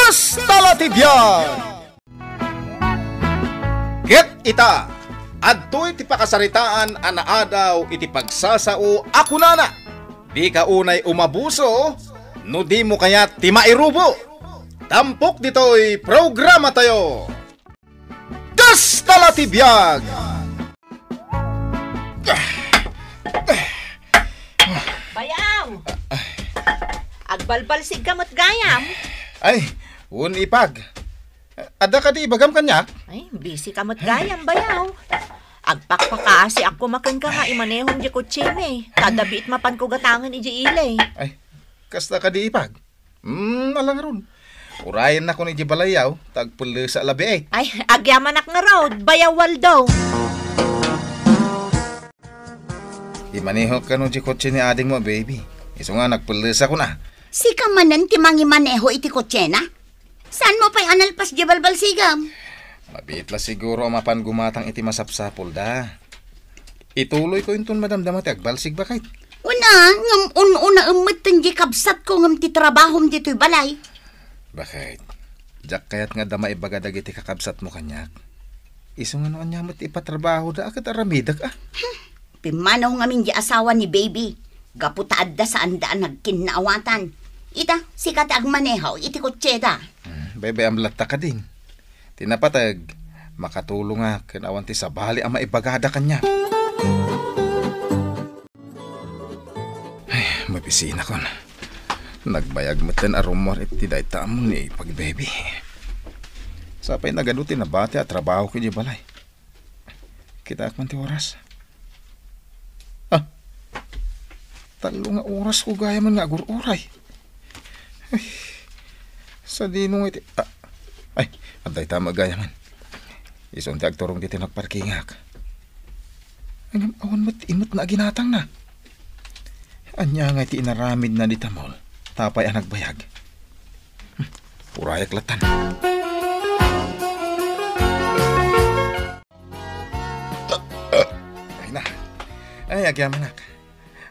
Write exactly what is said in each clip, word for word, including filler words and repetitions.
Kasta la ti biag! Ket ita, adtoy ti pakasaritaan a naadaw iti pagsasao a kunana, "Dika unay umabuso no dimo kayat ti mairubo." Tampok ditoy programatayo. Kasta la ti biag! Bayaw! Agbalbalsigka met gayam? Ay, wen, Ipag. Adda kadi ibagam kaniak? Ay, busy ka met gayam, bayaw. Agpakpakaasiak koma kenka nga imanehom diay kotsemi. Ta adda biit mapanko gatangen idiay ili. Ay, kasta kadi, Ipag? Hmm, ala ngarud. Urayennakon idiay balayyo, ta agpellesa labi. Ay, agyamanak ngarud, bayaw Waldo. Imanehok kano diay kotse ni adingmo, baby. Isu nga nagpellesakon a. Sika manen ti mangimaneho iti kotsena? Saanmo pay a nalpas diay balbalsigam? Mabiit la siguro a mapan gumatang iti masapsapulda. Ituloyko inton madamdama ti agbalsig, baket. Wen a, ngem un-unaem metten diay kabsatko ngem ti trabahom ditoy balay. Baket, diak kayat nga adda maibaga dagiti kakabsatmo kaniak. Isu nga no ania met ipatrabahoda a ket aramidek a. Hmm, pimmanaw ngamin diay asawa ni baby. Gapu ta adda saanda a nagkinnaawatan. Ita, sika ti agmaneho iti kotseda. Hmm, baybay-am latta kadin. Ti napateg, makatulongak ken awan ti sabali a maibagada kaniak. Ay, mabisinakon. Nagbayag metten a rummuar iti dayta ammo ni Ipag, baby. Sapay nagadu ti nabati a trabaho idiay balay. Kitaak man ti oras. Ah, tallo nga orasko gayamen nga agur-uray. Ay, sadino nga iti, ah, ay, adda ita met gayamen. Isu ti agturong ditoy nagparkingak. Ngem awan met imetna a ginatangna. Ania nga iti inaramidna dita mall? Tapay a nagbayag. Hmm, urayak lattan. Ay na. Ay, agyamanak.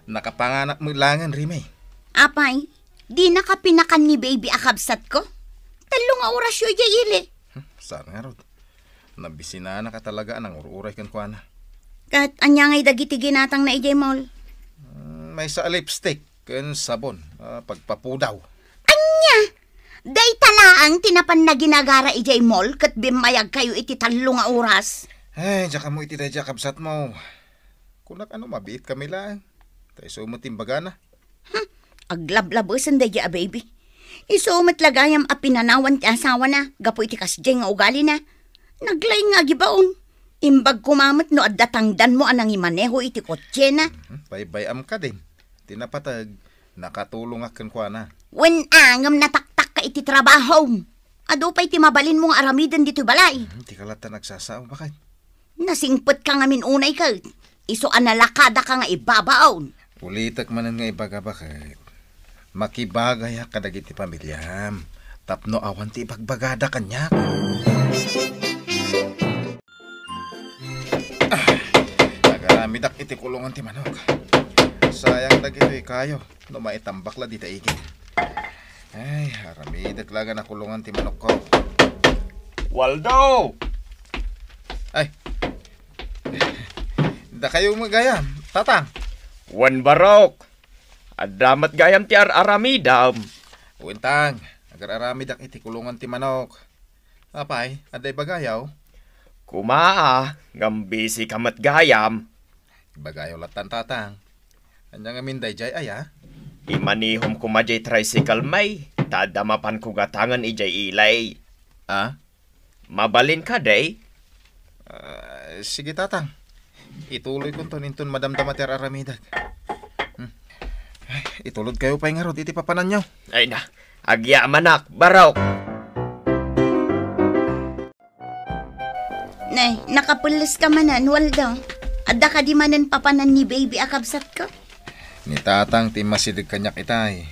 Nakapanganak met laengen, Rime. Apay, dinaka pinakan ni baby a kabsatko? Tallo nga orasyo idiay ili. Hmm, saan ngarud? Nabisinanaka talaga a nangur-uray kenkuana. Ket ania ngay dagiti ginatangna idiay mall? Hmm, maysa a lipstick ken sabon, ah, pagpapudaw. Ania? Dayta laeng ti napanna ginagara idiay mall ket bimmayagkayo iti tallo nga oras? Ay, diak ammo iti daydiay a kabsatmo. Kunak a no mabiitkami laeng. Ta isu met ti imbagana. Hmm, aglablabesen daydiay a baby. Isu met la gayam a pinanawan ti asawana gapu iti kasdiay nga ugalina. Naglaing nga agibaon. Imbag koma met no adda tangdanmo a nangimaneho iti kotsena. Hmm, baybay-am kadin. Ti napateg, nakatulongak kenkuana. Wen a, ngem nataktakka iti trabahom. Adu pay ti mabalinmo nga aramiden ditoy balay. Hmm, dika latta nagsasao, baket. Nasingpetka ngamin unay ket isu a nalakadaka nga ibabaon. Ulitek manen nga ibaga, baket. Makibagayak kadagiti pamiliam tapno awan ti ibagbagada kaniak. Ah, agaramidak iti kulongan ti manok. Sayang dagiti kayo no maitambak la dita igid. Ay, aramidek laeng a kulongan ti manokko. Waldo! Ay. Dakayo met gayam, Tatang. Wen, Barok. Adda met gayam ti ar-aramidam. Wen, Tang, agar-aramidak iti kulongan ti manok. Apay, adda ibagayo? Koma a, ngem busy ka met gayam. Ibagayo lattan, Tatang. Ania ngamin daydiay aya? Imanihom koma diay tricycle mi, ta adda mapanko gatangen idiay ili. Ah? Mabalin kadi? Ah, sige, Tatang. Ituloykonton inton madamdama ti ar-aramidek. Hmm. Ay, itulodkayo pay ngarud iti papananyo. Ay na, agyamanak, Barok. Nay, nakapelles ka manen, Waldo. Adda kadi manen papanan ni baby a kabsatko? Ni Tatang ti immasideg kaniak itay.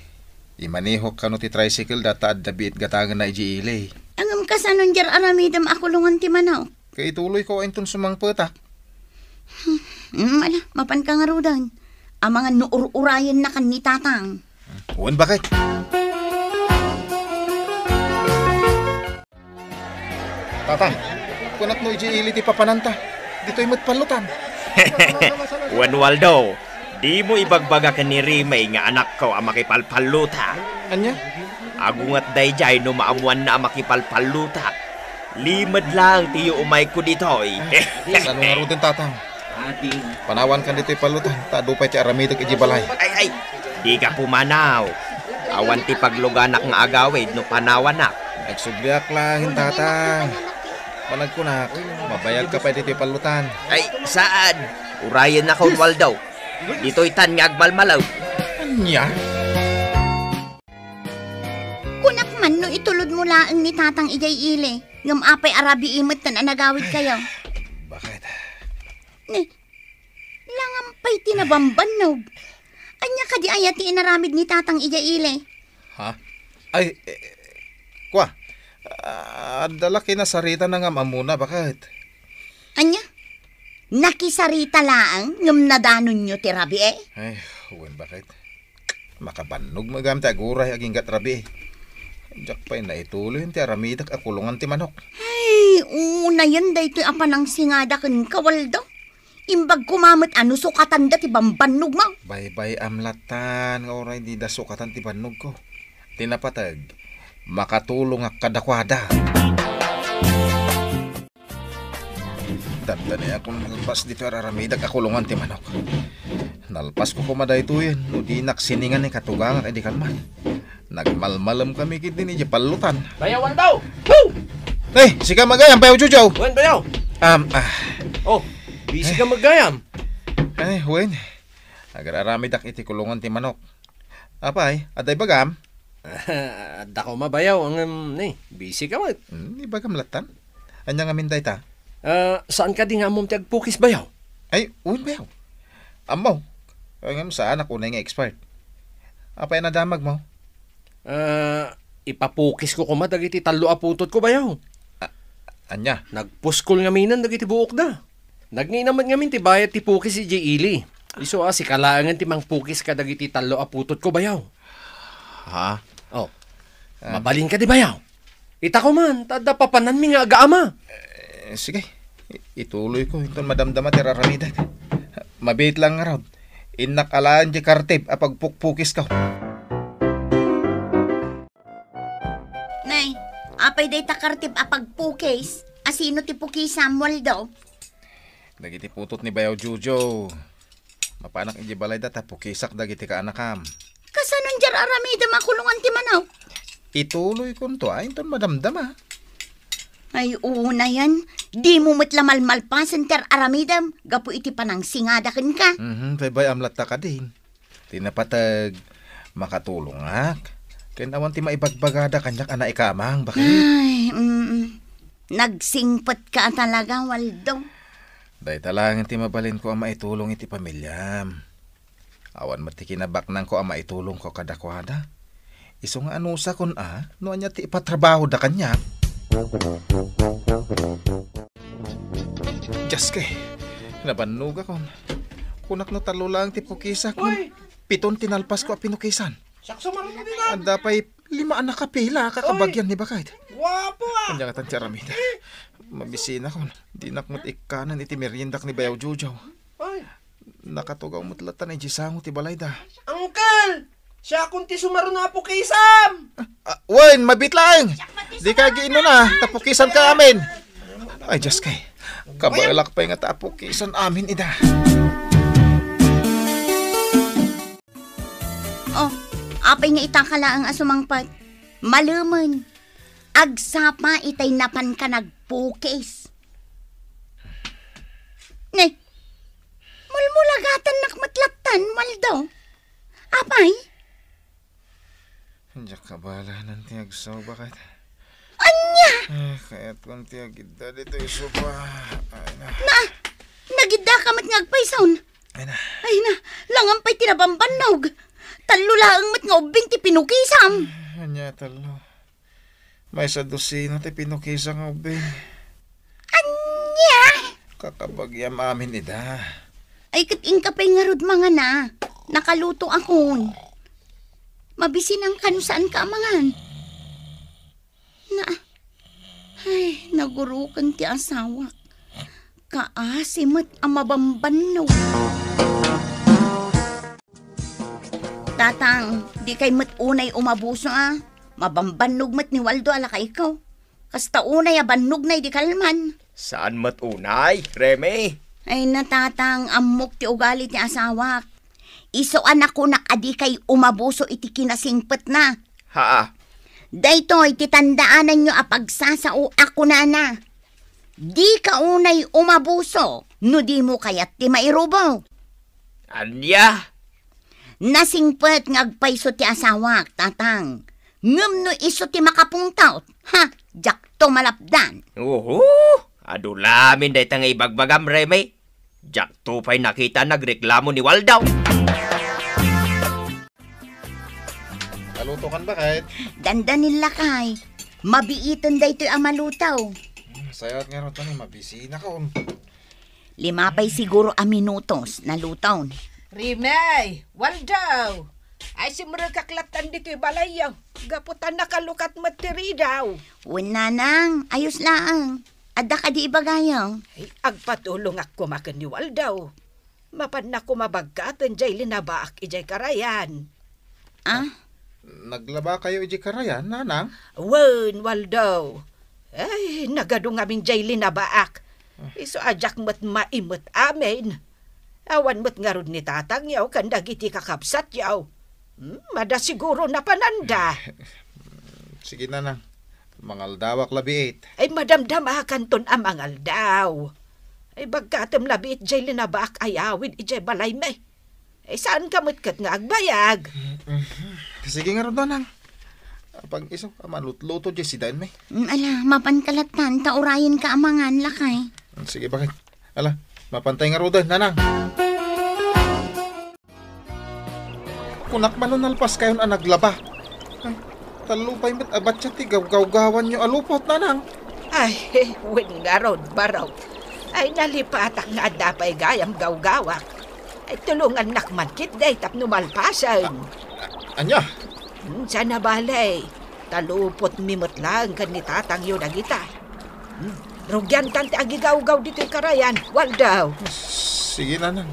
Imanihok kano ti tricycle da ta adda biit gatangenna idiay ili. Ngem kasano diay ar-aramidem a kulongan ti manok? Ket ituloyko inton sumangpetak. Hmm, ala, mapanka ngaruden. Amangan no ur-urayennakan ni Tatang. Wen, baket. Tatang, kunak no idiay ili ti papananta. Ditoy met pallutan. Wen Waldo, dimo ibagbaga ken ni Rime nga anakko a makipalpalluta. Ania? Agunget daydiay no maammoanna a makipalpalluta. Limed laeng ti yuumayko ditoy. Sano ngaruden, Tatang? Panawankan ditoy pallutan, ta adu pay ti aramidek idiay balay. Ay, ay, dika pumanaw. Awan ti pagluganak nga agawid no panawanak. Nagsubliak laeng, Tatang. Panagkunak, mabayagka pay ditoy pallutan. Ay, saan? Urayennakon, Waldo. Ditoytan nga agmalmalaw. Ania? Kunak man no itulodmo laeng ni Tatang idiay ili, ngem apay a rabii metten a nagawidkayo? Bakit? Ne, langan pay ti nabambannog. Ania kadi aya ti inaramid ni Tatang idiay ili? Ha? Ay, eh, kua, ah, adda la kinasaritana ngem ammona, bakit? Ania? Nakisarita laeng ngem nadanonyo ti rabii? Ay, wen, bakit? Makabannog met gayam ti aguray agingga ti rabii. Diak pay naituloy ti aramidek a kulongan ti manok. Ay, unayen daytoy a panangsingada kenka, Waldo. Imbag koma met a no sukatanda ti bambannogmo. Baybay-am lattan nga uray dida sukatan ti bannogko. Ti napateg, makatulongak kadakuada. Dandaniakon nalpas ditoy ar-aramidek a kulongan ti manok. Nalpasko koma daytoyen no dinak siningan ni katugangak idi kalman. Nagmalmalem kami ketdin idiay pallutan. Bayaw Waldo! Woo! Eh, sika met gayam, Bayaw Jojo. Wen, Bayaw. Um, ah. Oh, busy ka met gayam. Ay, wen. Agar-aramidak iti kulongan ti manok. Apay, adda ibagam? Adda koma, Bayaw, ngem, ni, busy ka met. Hmm, ibagam lattan. Ania ngamin dayta? Ah, saan kadi nga ammom ti agpukis, Bayaw? Ay, wen, Bayaw. Ammo. Ngem saanak unay nga expert. Apay a nadamagmo? Ah, ipapukisko koma dagiti tallo a putotko, Bayaw. A-, ania? Nagpuskol ngaminen dagiti buokda. Nagngina met ngamin ti bayad ti pukis idiay ili. Isu a sika laengen ti mangpukis kadagiti tallo a putotko, Bayaw. Ha? Oh. Ah. Mabalin kadi, Bayaw? Ita koman, ta adda papananmi nga agaama. Eh, sige. I-, ituloyko inton madamdama ti ar-aramidek. Mabiit laeng ngarud. Innak alaen diay kartib a pagpukpukisko. Nay, apay dayta kartib a pagpukis? Asino ti pukisam, Waldo? Dagiti putot ni Bayaw Jojo. Mapanak idiay balayda ta pukisak dagiti kaanakam. Kasano diay ar-aramidem a kulongan ti manok? Ituloykonto a inton madamdama. Ay, unayen, dimo met la malmalpasen ti ar-aramidem gapu iti panangsingada kenka. Mhm, baybay-am latta kadin. Ti napateg, makatulongak. Ken awan ti maibagbagada kaniak a naikamang, bakit? Ay, mm. Nagsingpetka a talaga, Waldo. Dayta laeng ti mabalinko a maitulong iti familiam. Awan met ti kinabaknangko a maitulongko kadakuada. Isu nga anusakon a no ania ti ipatrabahoda kaniak. Dios kay, nabannogakon. Kunak no tallo laeng ti pukisak, Uy! Piton ti nalpasko a pinukisan. Siak sumaruno ditan. Adda pay lima a nakapila, kakabagyan ni Bakay. Guapo, ah! Ania ngatan ti aramida? Mabisinakon. Dinak met ikkanen iti meriendak ni Bayaw Jojo. Ay. Nakatugaw met latta idiay sango ti balayda. Uncle! Siakon ti sumaruno a pukisam! Ah, wen, mabiit laeng. Dika agiinuna, ta pukisanka amin. Ay, Dios kay. Kabaelak pay nga ta pukisan amin ida. Oh, apay nga itaka laeng a sumangpet? Malemen. Agsapa itay napanka nagpukis. Ne, mulmulagatannak met lattan, Waldo. Apay? Diak kabalanan ti agsao, Bakay. Ania? Eh, kayatkon ti agidda ditoy sopa. Ay, na. Na, nagiddaka met nga agpayson. Ay, na. Ay, na, langan pay ti nabambannog. Tallo laeng met nga ubbing ti pinukisam. Ania, tallo? Maysa dosina ti pinukisa nga ubbing. Ania? Kakabagiam amin ida. Ay, ket inka pay ngarud mangana. Nakaluto akon. Mabisinan kano saanka a mangan. Na, ay, naguroken ti asawak. Kaasi met a mabambannog. Tatang, dikay met unay umabuso a. Mabambannog met ni Waldo a lakayko. Kasta unay a bannogna idi kalman. Saan met unay, Remy? Ay, natatang, ammok ti ugali ti asawak. Isu a nakunak a dikay umabuso iti kinasingpetna. Haa. Daytoy ti tandaananyo a pagsasao a kunana. Dika unay umabuso no dimo kayat ti mairubo. Ania? Nasingpet nga agpayso ti asawak, tatang. Ngem no isu ti makapungtot, ha, diakto malapdan. Oho, adu lamin dayta nga ibagbagam, Remy. Diakto pay nakita nagreklamo ni Waldo. Kaluto kan baket? Dandanin lakay. Mabiiten daytoy a maluto. Hmm, sayat nga rod, mabisina ka, on. Lima pay siguro a minutos, naluton. Remy, Waldo! Ay, simrekak lattan ditoy balayyo. Gapu ta nakalukat met ti ridaw. Wen, nanang, ayos laeng. Adda kadi ibagayo? Ay, agpatulongak koma ken ni Waldo. Mapannak koma bagkaten jay linabaak idiay karayan. Ah? Naglaba kayo idiay karayan, nanang? Wen, Waldo. Ay, nagadu ngamin jay linabaak. Ah. Isu a diak met maimet amin. Awan met ngarud ni tatangyo ken dagiti kakabsatyo. Hmm, mada siguro napananda. Sige, nanang. Mangaldawak labiit. Ay, madamdamakanton a mangaldaw. Ay, bagkatem labiit jay linabaak a yawid idiay balaymi. Ay, saanka met ket nga agbayag? Sige ngarud, nanang. Apag isu a malutluto jay sidaenmi. Mm, ala, mapanka lattan, ta urayenka a mangan, lakay. Sige, baket. Ala, mapantay ngaruden, nanang. Kunak man no nalpaskayon a naglaba. Ay, tallo pay met a batsa ti gawgawgawanyo a lupot, nanang. Ay, wen ngarud, barok. Ay, nalipatak nga adda pay gayam gawgawak. Ay, tulongannak man ketdi tapno malpasen. A-, a-, ania? Hmm, saan a bale. Ta lupotmi met laeng ken ni tatangyo dagita. Hmm, rugiantan ti agigawgaw ditoy karayan, Waldo. Sige, nanang.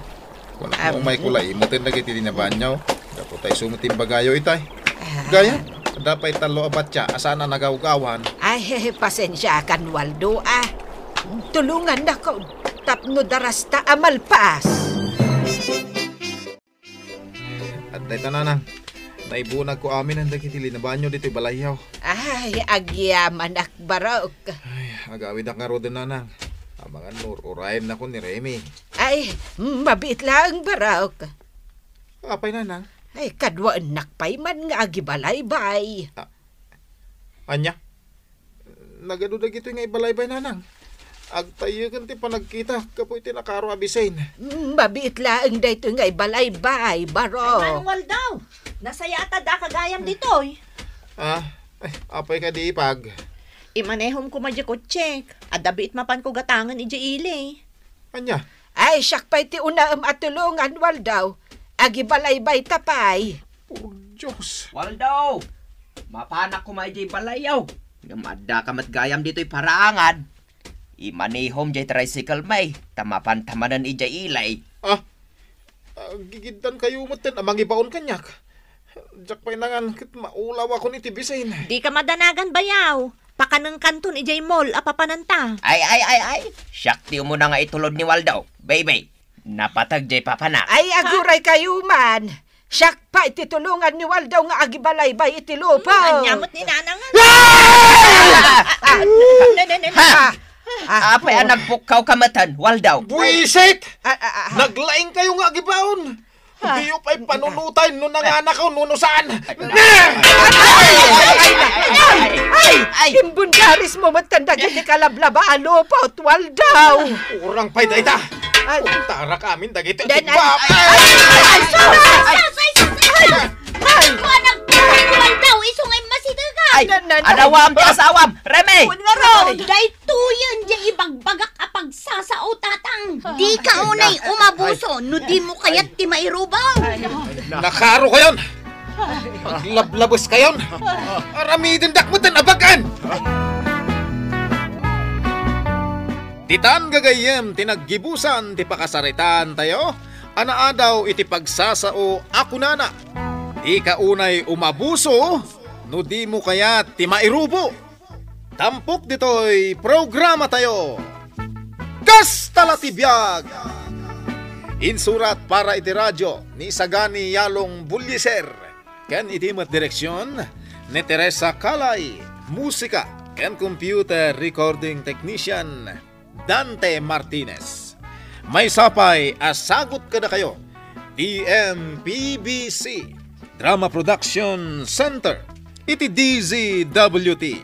Kunak no umayko la imuten dagiti linabaanyo. Gapu ta isu met ti imbagayo itay. Ah. Gayam, adda pay tallo a batsa a saan a nagawgawan. Ay, pasensiakan, Waldo, ah. Tulongannakon tapno darasta a malpas. Adda ita, nanang. Naibunagko amin dagiti linabaanyo ditoy balayyo. Ay, agyamanak, barok. Ay, agawidak ngaruden, nanang. Amangan no ur-urayennakon ni Remy. Ay, mabiit laeng, barok. Apay, nanang? Ay, kaduaennak pay man nga agibalaybay. Ah, ania? Nagadu dagitoy nga ibalaybay, nanang. Agtayyeken ti panagkita gapu iti nakaro a bisin. Mm, mabiit laeng daytoy nga ibalaybay, barok. Ay, Manong Waldo, nasayaat a daka gayam ditoy. Ah, ay, apay kadi, ipag? Imanehom koma diay kotsek. Adda biit mapanko gatangen idiay ili. Ania? Ay, siak pay ti unaem a tulongan, Waldo. Agibalaybayta pay. Por Dios. Waldo! Mapanak koma idiay balayyo. Ngem addaka met gayam ditoy paraangan. Imanehom diay tricycle mi, ta mapanta manen idiay ili. Ah? Agigiddan kayo metten a mangibaon kaniak. Diak pay nangan ket maulawakon iti bisin. Dika madanagan, bayaw. Pakanenkanton idiay mall a papananta. Ay, ay, ay, ay. Siak ti umuna nga itulod ni Waldo. Baby, napateg diay papanak. Ay, aguray kayo man. Siak pay ti tulongan ni Waldo nga agibalaybay iti lupa. Hmm, ania met ni nanang? Ah! Ah! Ne, ne, ne, ne. Ha? Ah, ah, apay a nagpukkawka metten, Waldo? Buwisit! Ah, ah, ah, ah. Naglaing kayo nga agibaon. Ah. Diyo pay panunoten no nanganakaw wenno saan. Ay, ay, ay, ay, ay, ay, ay. Imbundarismo met kan dagiti kalablaba a lupot, Waldo. Urang pay dayta. Ay. Puntarak amin dagiti. Dan, ay, ay, ay, ay, ay, sus! Ay, sus! Ay, sus! Ay! Ay! Kuan, nagkuan, Waldo, isu nga immasitegan. Ay, dan, dan, adawam ti asawam, Remy! Kuan nga ron. Ay. Daytoyen diay ibagbagak a pagsasao, tatang. Dika unay umabuso no dimo kayat ti mairubo. Nakaro kayon! Aglablabes kayon! Aramidendak metten a bag-an! Ditan gagayyem ti naggibusan ti pakasaritaan tayo, anaadaw iti pagsasao a kunana, "Dika unay umabuso no dimo kayat ti mairubo." Tampok ditoy programa tayo. Kasta la ti biag! Insurat para iti radyo ni Sagani Yalong Bulliser, ken iti met direksion ni Teresa Kalay, musika ken computer recording technician Dante Martinez. Maysa pay a sagut kadakayo ti M P B C Drama Production Center iti D Z W T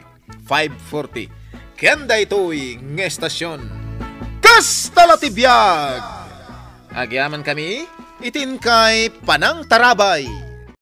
five forty ken daytoy nga estasion. Kasta la ti biag! Agyamankami iti inkay panangtarabay.